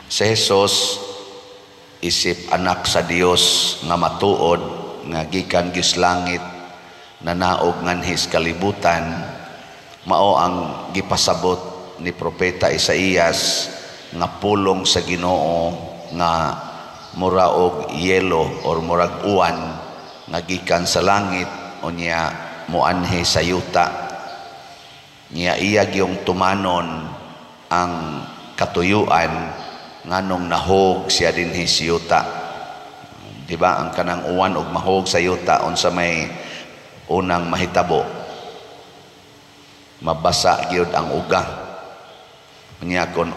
Si Jesus isip anak sa Dios nga matuod nga gikan gis langit, nanaog nganhi sa kalibutan, mao ang gipasabot ni Propeta Isaías nga pulong sa Ginoo nga mura og yelo or murag uwan nga gikan sa langit, unya muanhi sa yuta. Niya iya gyung tumanon ang katuyuan nganong nahog siya dinhi sa yuta. Di ba ang kanang uwan og mahog sa yuta, unsa may unang mahitabo? Mabasa gyud ang uga. Unya kon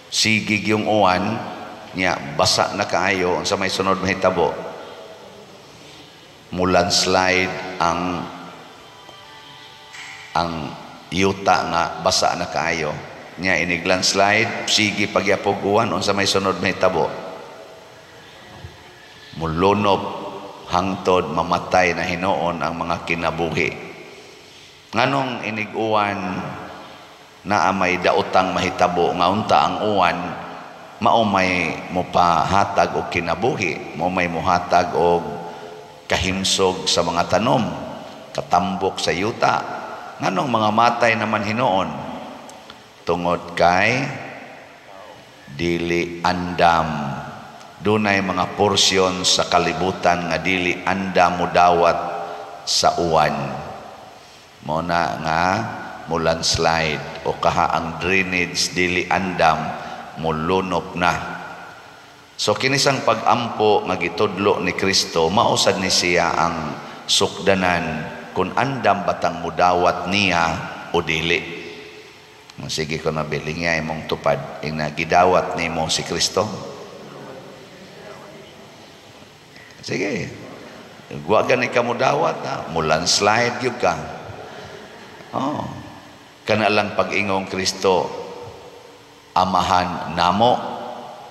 sige gyung uwan nya basa na kaayo, unsa may sunod mahitabo? Mulandslide ang yuta nga basa na kaayo. Nya inig landslide, sige pagyapog uwan, unsa may sunod mahitabo? Mulunop hangtod mamatay na hinuon ang mga kinabuhi. Nganong inig uwan naa may daotang mahitabo, nga unta ang uwan mao may mopahatag og kinabuhi, mao may mohatag og kahimsog sa mga tanom, katambok sa yuta, nganong mga matay naman hinuon? Tungod kay dili andam. Dunay mga porsyon sa kalibutan nga dili andam modawat sa uwan, mo na nga mo landslide o kaha ang drainage dili andam, molunop na. So kinisang pag-ampo nga gitudlo ni Kristo, mao sad ni siya ang sukdanan kung andam batang mudawat niya o dili. Sige ko na biling niya imong tupad ing gidawat nimo si Kristo. Sige. Wa gani ka mudawat ha, mo landslide gyud ka. Oh. Kana lang pag-ingong Kristo, "Amahan namo."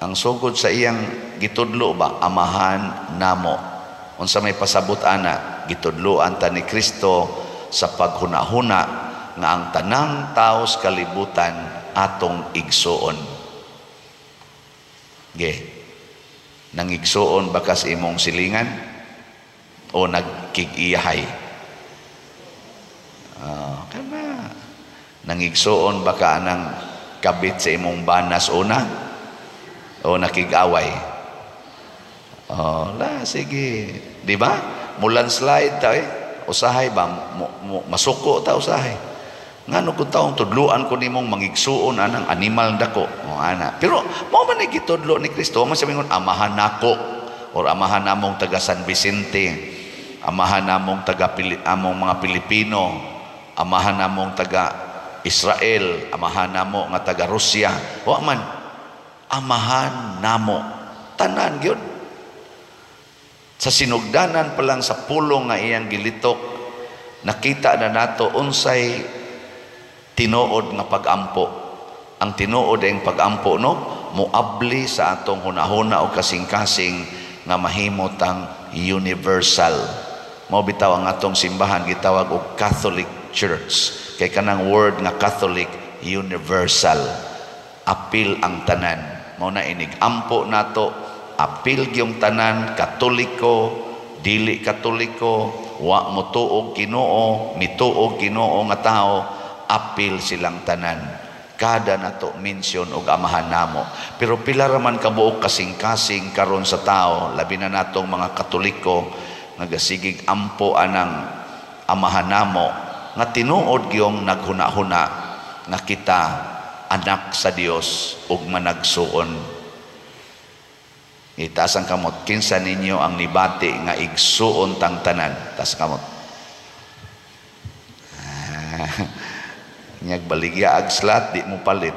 Ang sugod sa iyang gitudlo ba, "Amahan namo." Unsa may pasabot ana? Gitudloan ta ni Kristo sa paghunahuna nga ang tanang tao sa kalibutan atong igsuon. Ge. Nangigsuon ba kas imong silingan o nagkig-iyahay? Kana. Nangigsuon ba ka anang kabit sa imong banas una o nakig-away? Oh, la sige. Di ba? Mulandslide ta eh. Usahay ba masuko ta usahay. Ngano kung taong tudluan ko nimong mangigsuon anang animal dako. O ana. Pero mao man ni gitudlo ni Kristo, man siya mingon amahan nako or amahan namong taga San Vicente, amahan namong taga among mga Pilipino, amahan namong taga Israel, amahan namo nga taga Russia. Wa man, amahan namo tanan gyud. Sa sinugdanan pa lang sa pulong nga iyang gilitok, nakita na nato unsay tinuod nga pag-ampo. Ang tinuod ang pag-ampo, no, moabli sa atong hunahuna o kasing-kasing nga mahimo tang universal. Mao bitaw ang atong simbahan gitawag og Catholic Church. Kay kanang word nga Catholic, universal. Apil ang tanan. Mao na inig ampo nato, apil gyung tanan, Katoliko, dili Katoliko, wa motuog Ginoo, mituog Ginoo nga tao, apil silang tanan. Kada nato mention og amahan namo. Pero pila ra man kabuok kasing-kasing karon sa tao, labi na natong mga Katoliko nga gasigig ampo anang amahan namo, nga tinuod gyung naghuna-huna nga kita anak sa Dios ug managsuon. Itaas ang kamot, kinsa ninyo ang nibati nga igsuon tang tanan? Taas ang kamot. Nyag baligya ag slat, di mo palit.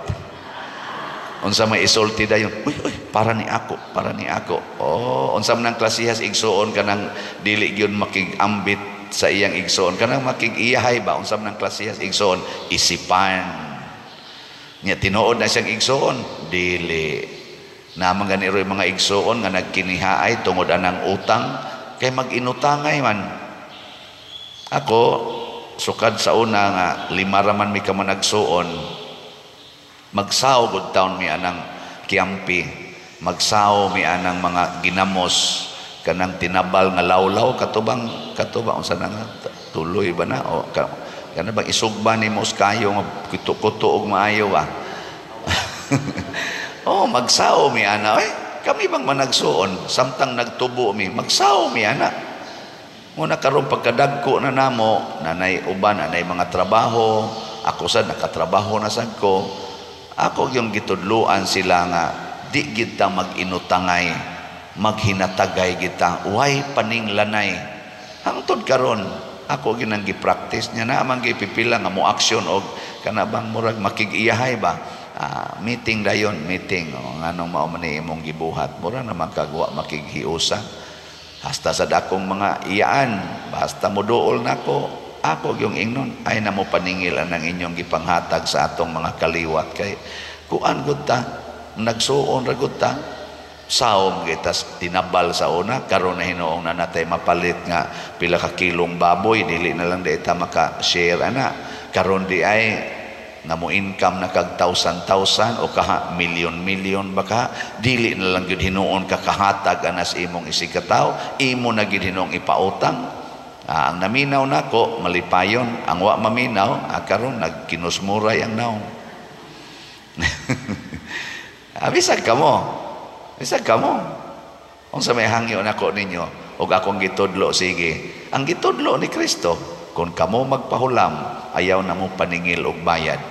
Unsa may isulti dayon? Uy, uy, para ni ako, para ni ako. Oh, unsa man ang klasihas igsuon kanang dili gyud makig-ambit sa iyang igsuon, kanang makig-iyahay ba? Unsa man ang klasihas igsuon? Isipan. Nya tinuod na siyang igsuon, dili. Naman gani roy mga igsuon nga nagkinihaay tungod anang utang, kay mag-inutangay man. Ako sukad sa una nga lima ra man mi ka managsuon, magsaog og taon mi anang Kiampi, magsaw mi anang mga ginamos, kanang tinabal nga lawlaw, katubang katubang unsa na nga, tuloy ba na o kana bang isugba nimo kayo nga kuto-kuto og maayo ba? Oh, magsao mi ana, eh kami bang managsuon samtang nagtubo mi, magsao mi ana. Muna karon pagkadagko na namo, nanay uban, nanay mga trabaho, ako sad nakatrabaho na sad ko. Ako yung gitudluan sila nga di kita mag-inutangay, maghinatagay kita, way paninglanay. Hangtod karon ako ginang gi-practice niya na man gipipila nga mo action og kana bang murag makig-iyahay ba? Meeting dayon, meeting. O, nganong mao man ni imong gibuhat, mura naman kagwa makighiusa. Hasta sa dakong mga iyaan, basta mo duol nako, ako yung ingnon, ay na mo paningil ang inyong gipanghatag sa atong mga kaliwat kay kuan gud ta, nagsuon ra gud ta, saom gitas tinabal sa una. Karon na hinuong na natay mapalit nga pila ka kilong baboy, dili na lang di ta maka-share ana. Karon di ay nga mo income na kag thousand thousand o kaha milyon milyon baka, dili na lang gyud hinuon ka kahatag anas imong isigkatawo, imo na gyud hinuong ipautang. Ang naminaw nako malipayon, ang wa maminaw, karon nagkinusmuray ang naong. Bisag kamo, bisag kamo, unsa may hangyo nako ninyo og akong gitudlo, sige ang gitudlo ni Kristo, kung kamo magpahulam, ayaw na mo paningil og bayad.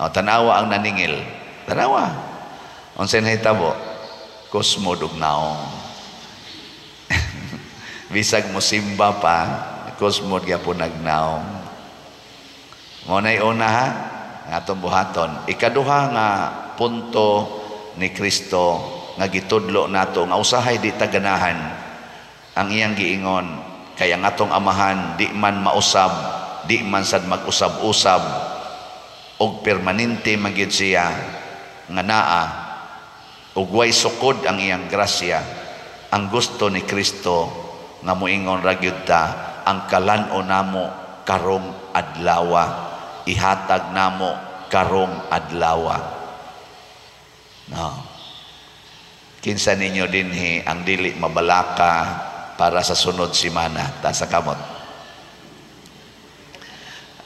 O, tanawa ang naningil. Tanawa. Unsa nahitabo? Kusmod og naong. Bisag mo simba pa, kusmod gyapon nagnaong. Mo nay una ha, nga atong buhaton. Ikaduha nga punto ni Kristo nga gitudlo nato nga usahay di ta ganahan, ang iyang giingon, kay ang atong amahan di man mausab, di man sad mag-usab-usab, og permanente man gyud siya nga naa ug way sukod ang iyang grasya. Ang gusto ni Kristo nga moingon ra gyud ta, ang kalan-on namo karong adlawa, ihatag namo karong adlawa. No, kinsa ninyo dinhi ang dili mabalaka para sa sunod semana? Ta sa kamot.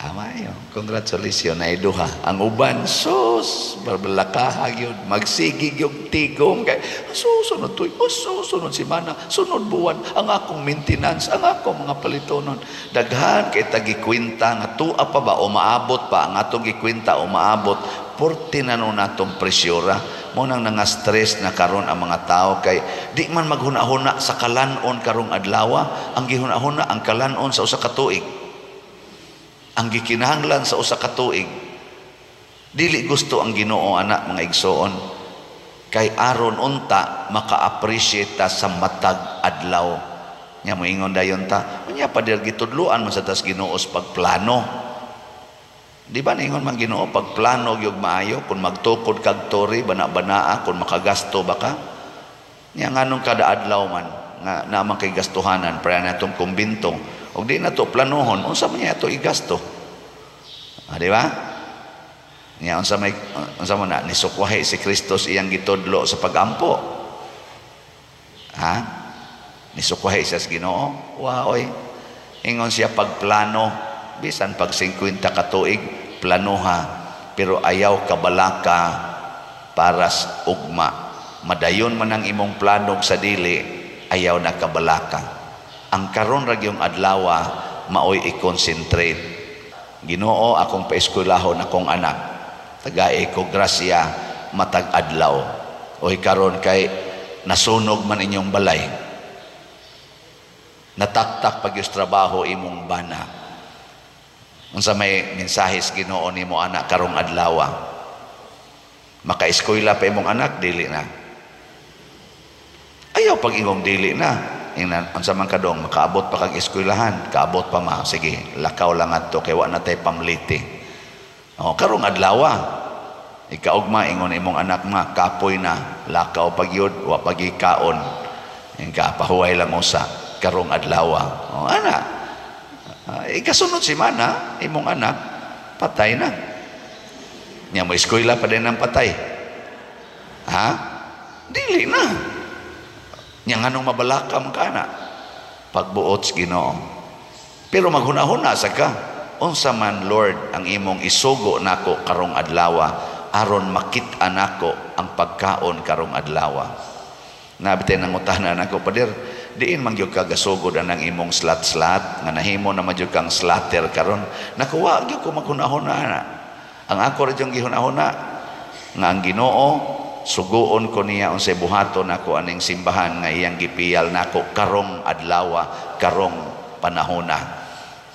Amayo, congratulations na iduha. Ang uban, sus, barbalakaha yun. Magsigi yung tigom. Kay, susunod to, oh, susunod si mana, sunod buwan, ang akong maintenance, ang akong mga palitonon. Daghan kay tagikwinta nga tuwa pa ba o maabot pa, ang atong gikwinta o maabot, porti na nun natong presyura. Mo nang nanga-stress na karon ang mga tao kay di man maghuna-huna sa kalanon karong adlawa, ang gihuna-huna ang kalanon sa usa ka tuig. Ang gikinahanglan sa usa ka tuig. Dili gusto ang Ginoo ana, mga igsoon, kay aron unta maka-appreciate ta sa matag adlaw. Nya moingon dayon ta, unya pa dir gitudloan man sa tas Ginoo sa pagplano. Di ba ningon man Ginoo pagplano gyud maayo kung magtukod kag tori bana-banaa kung makagasto ba ka? Nya nganong kada adlaw man nga naman kay gastuhanan para natong kumbinto. Og di na to planohon, unsa man niya to igasto? Di ba? Nya unsa may unsa man na nisukwahi si Kristo iyang gitudlo sa pagampo. Ha? Nisukwahi siya sa Ginoo. Wa oy. Ingon siya pagplano, bisan pag 50 ka tuig planoha, pero ayaw kabalaka para sa ugma. Madayon man ang imong plano sa dili, ayaw na kabalaka. Ang karon ra gyung adlawa maoy i-concentrate. Ginoo, akong paeskwelahon akong anak. Tagae ko grasya matag adlaw. Oy karon kay nasunog man inyong balay. Nataktak pag yung trabaho imong bana. Unsa may mensahe sa Ginoo nimo anak karong adlawa? Makaeskwela pa imong anak, dili na. Ayaw pag ingong dili na. Ingnan, unsa man kadong makaabot pa kag eskwelahan, kaabot pa ma, sige, lakaw lang adto kay wa na tay pamliti. O karong adlawa, ikaugma ingon imong anak ma, kapoy na, lakaw pag yun, wa pagikaon. Ingka pahuway lang usa karong adlawa. O ana, ikasunod si mana, imong anak, patay na. Nya mo eskwela pa din ang patay. Ha? Dili na. Nya nganong mabalaka man ka na? Pagbuot sa Ginoo. Pero maghuna-huna sa ka. Unsa man, Lord, ang imong isugo nako karong adlawa aron makit-a nako ang pagkaon karong adlawa? Naa bitay nangutana nako, "Pader, diin man gyud ka gasugod anang imong slat-slat nga nahimo na man gyud kang slatter karon?" Nakuha gyud ko maghuna-huna na. Ang ako ra gyud gihuna-huna nga ang Ginoo suguon ko niya unsay buhaton nako aning simbahan nga iyang gipiyal nako karong adlawa, karong panahona.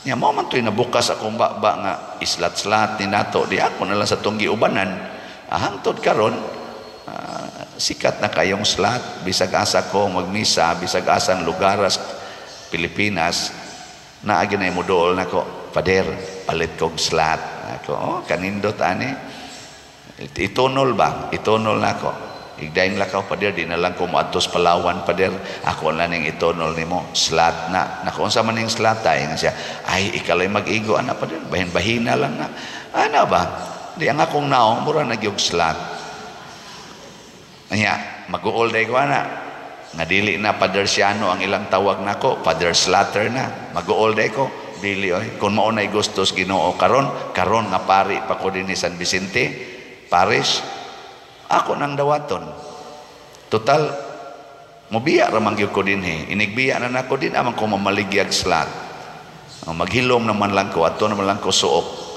Nya mao man to'y nabukas akong baba nga islat-slat ni nato di ako na lang sa tong giubanan. Hangtod karon sikat na kayong slat. Bisag asa ko magmisa, bisag asang lugar sa Pilipinas, naa gyud na moduol nako, "Pader, palit kog slat." Ako, "Oh, kanindot ani." Itunol ba? Itunol nako. Igdaing lakaw, "Pader, di na lang ko moadto sa Palawan, pader. Ako lang ning itunol nimo, slat na." Nako, "Unsa man ning slat ay?" Nga siya, "Ay, ikalay mag-igo ana, pader, bahin-bahina lang na." Ana ba? Di ang akong naong mura na gyud slat. Anya, mag-uol day ko ana. Nga dili na Pader Siano ang ilang tawag nako, Pader Slatter na. Mag-uol day ko. Dili oy. Kung mao nay gustos Ginoo karon, karon nga pari pa ko dinhi San Vicente Parish, ako nang dawaton. Total, mobiya ra man gyud ko dinhi. Inigbiya na nako din amang ko mamaligyag slat. Oh, maghilom naman lang ko, adto naman lang ko suok.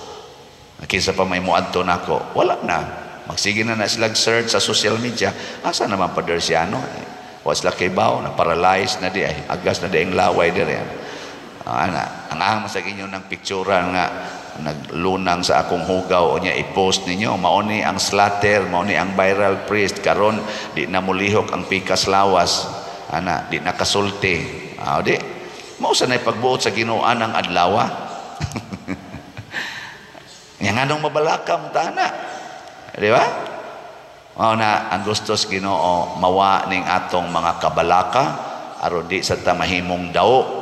Kinsa pa may moadto nako? Wala na. Magsige na na sila search sa social media. Asa naman Pader Siano? Wa sila kay baw, na paralyzed na di ay. Agas na di ang laway diri. Ana, ang ang sa inyo ng picture nga naglunang sa akong hugaw o niya i-post ninyo, mao ni ang slatter, mao ni ang viral priest karon, di na mulihok ang pikas lawas ana, di na kasulti. Di mao sa nay pagbuot sa Ginoo ang adlawa. Nya nganong mabalaka mo ta ana, di ba? Mao na ang gustos Ginoo, mawa ning atong mga kabalaka aron di sa ta mahimong daw.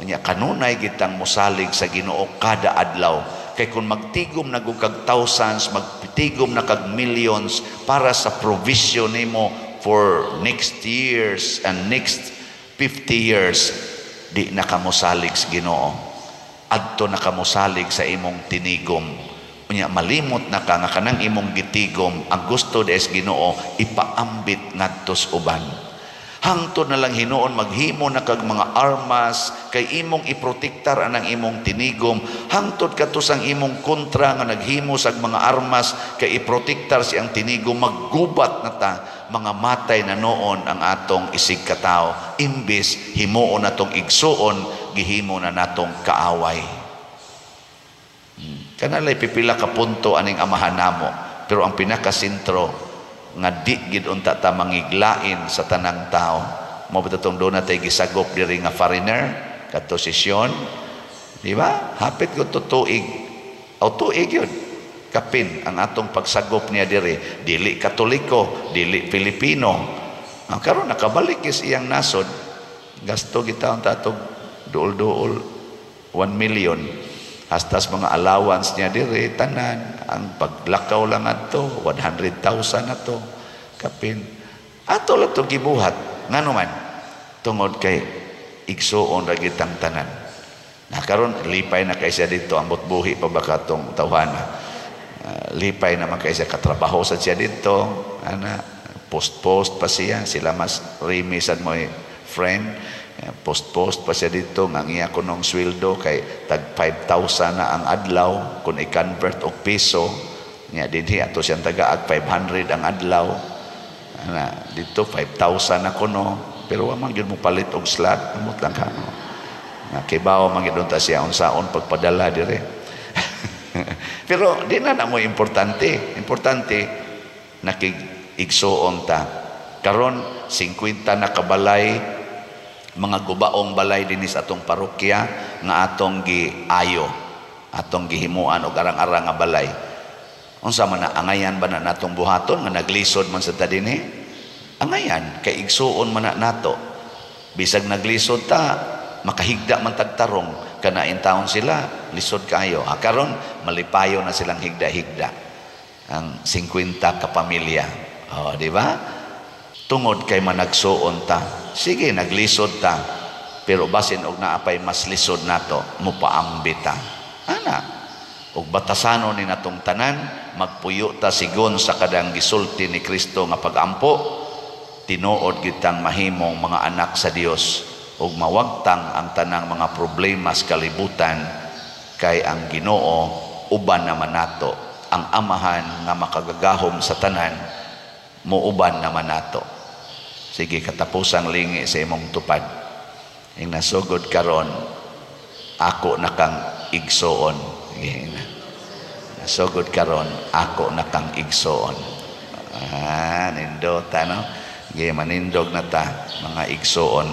Nya kanunay gitang mosalig sa Ginoo kada adlaw, kay kung magtigom na gud kag thousands, magtigom na kag millions para sa provision nimo for next years and next 50 years, di na ka mosalig sa Ginoo. Adto na ka mosalig sa imong tinigom. Unya malimot na ka nga kanang imong gitigom, ang gusto des Ginoo ipaambit ngadto sa uban. Hangtod na lang hinuon maghimo na kag mga armas kay imong iprotektar anang imong tinigom, hangtod kadto sang imong kontra nga naghimo sag mga armas kay iprotektar siyang tinigom, maggubat na ta, mga matay na noon ang atong isig katao. Imbis himuon natong igsuon, gihimo na natong kaaway. Kanalay pipila ka punto aning Amahan namo, pero ang pinakasentro nga di gid unta ta mangiglain sa tanang tao. Mao ba tong doon natay gisagop diri nga foreigner kadto sesyon, di ba? Hapit ko to tuig o tuig yun kapin ang atong pagsagop niya diri. Dili Katoliko, dili Pilipino. Ang karon nakabalik is iyang nasod. Gasto kita ang tatog duol-duol 1 million hastas mga allowance niya diri tanan. Ang paglakaw lang adto 100,000 na to kapin. Ato lang to gibuhat. Ngano man? Tungod kay igsuon ra gitang tanan. Na karon lipay na kay siya dito, ambot buhi pa ba katong tawhana. Lipay naman kay siya, katrabaho sa siya dito ana, post-post pa siya, sila mas Remy sad mo friend, post-post pa siya dito nga ang iya kunong sweldo kay tag 5,000 na ang adlaw kung i-convert og piso. Nya dinhi ato siyang tagaag 500 ang adlaw. Ana, dito 5,000 na kuno, pero wa man gyud mo palit og slot, amot lang ka no. Nga kibaw man gyud unta siya unsaon pagpadala dire. Pero di na na mo importante. Importante nakig igsuon ta. Karon 50 na kabalay, mga gubaong balay dinhi sa atong parokya nga atong giayo, atong gihimuan og arang-arang nga balay. Unsa man na, angayan ba na natong buhaton nga naglisod man sa ta dinhi? Angayan kay igsuon man na nato. Bisag naglisod ta, makahigda man tagtarong kana taon sila lisod kayo. Karon malipayo na silang higda-higda ang 50 ka pamilya. Oh, di ba? Tungod kay managsuon ta. Sige, naglisod ta. Pero basin og naa pay mas lisod nato, mupaambi ta. Ana. Ug batasanon ni natong tanan, magpuyo ta sigon sa kadang gisulti ni Kristo nga pagampo, tinuod gitang mahimong mga anak sa Dios ug mawagtang ang tanang mga problema sa kalibutan, kay ang Ginoo uban naman nato, ang Amahan nga makagagahom sa tanan muuban naman nato. Sige, katapusang lingi sa imong tupad. Ing nasugod karon, ako na kang igsoon. Sige na. Nasugod karon, ako na kang igsoon. Ah, nindota, no? Sige, manindog na ta, mga igsoon.